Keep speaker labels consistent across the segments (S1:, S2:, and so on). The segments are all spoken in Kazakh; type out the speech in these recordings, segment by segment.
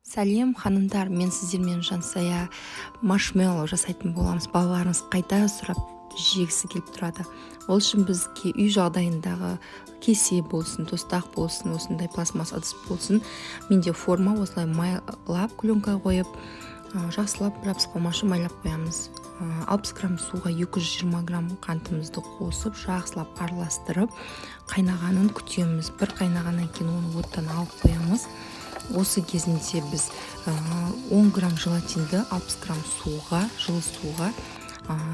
S1: Сәлем, ханымдар! Мен сіздермен Жансая маршмеллоу жасайтын боламыз. Балаларыңыз қайта сұрап жегісі келіп тұрады. Ол үшін бізге үй жағдайындағы кесе болсын, тостақ болсын, осындай пластмасс ыдыс болсын. Менде форма, осылай майлап, пленка қойып, жақсылап жабысып қалмас үшін майлап қоямыз. 60 грамм суға 220 грамм қантымызды қосып, жақсылап араластырып, қайнағанын күтеміз. Бір қайнағаннан кейін оны оттан алып қоямыз. Осы кезінде біз 10 грамм желатинді 60 грамм суға, жылы суға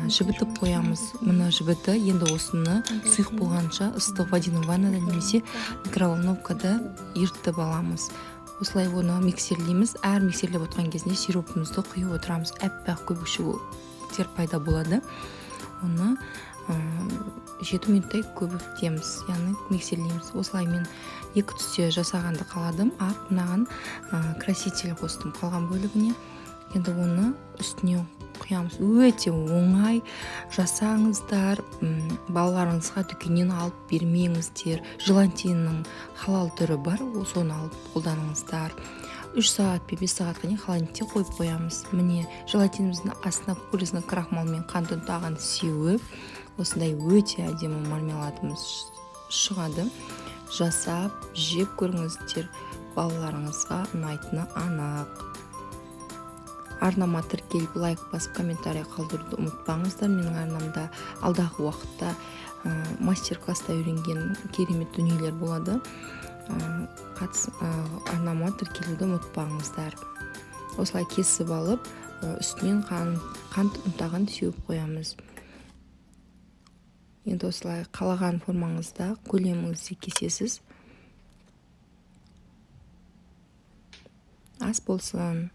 S1: жібітіп қоямыз. Мына жібіті енді осыны сұйық болғанша ыстық водяной ваннада немесе микроволновкада ерітіп аламыз. Осылай оны миксерлейміз. Әр миксерлеп отырған кезінде сиропымызды құйып отырамыз. Аппақ көбікшіктер пайда болады. Оны 7 минуттай көбіктеміз, яғни миксерлейміз. Осылай мен екі түсте жасағанды қаладым. Ақ, мынаған краситель қостым қалған бөлігіне. Енді оны үстіне құямыз. Өте оңай, жасаңыздар. Балаларыңызға дүкеннен алып бермеңіздер. Желатиннің халал түрі бар, соны алып қолданыңыздар. 3 сағат пен 5 сағатқа дейін холодильникте қойып қоямыз. Міне, желатиніміздің астына кукурузный крахмал мен қант ұнтағын сеуіп, осындай өте әдемі мармеладымыз шығады. Жасап жеп көріңіздер, балаларыңызға ұнайтыны анық. Арнама тіркеліп, лайк басып, комментарий қалдыруды ұмытпаңыздар. Менің арнамда алдағы уақытта мастер класста үйренген керемет дүниелер болады. Арнама тіркелуді ұмытпаңыздар. Осылай кесіп алып, үстінен қант ұнтағын сеуіп қоямыз. Енді осылай қалаған формаңызда, көлеміңізде кесесіз. Ас болсын!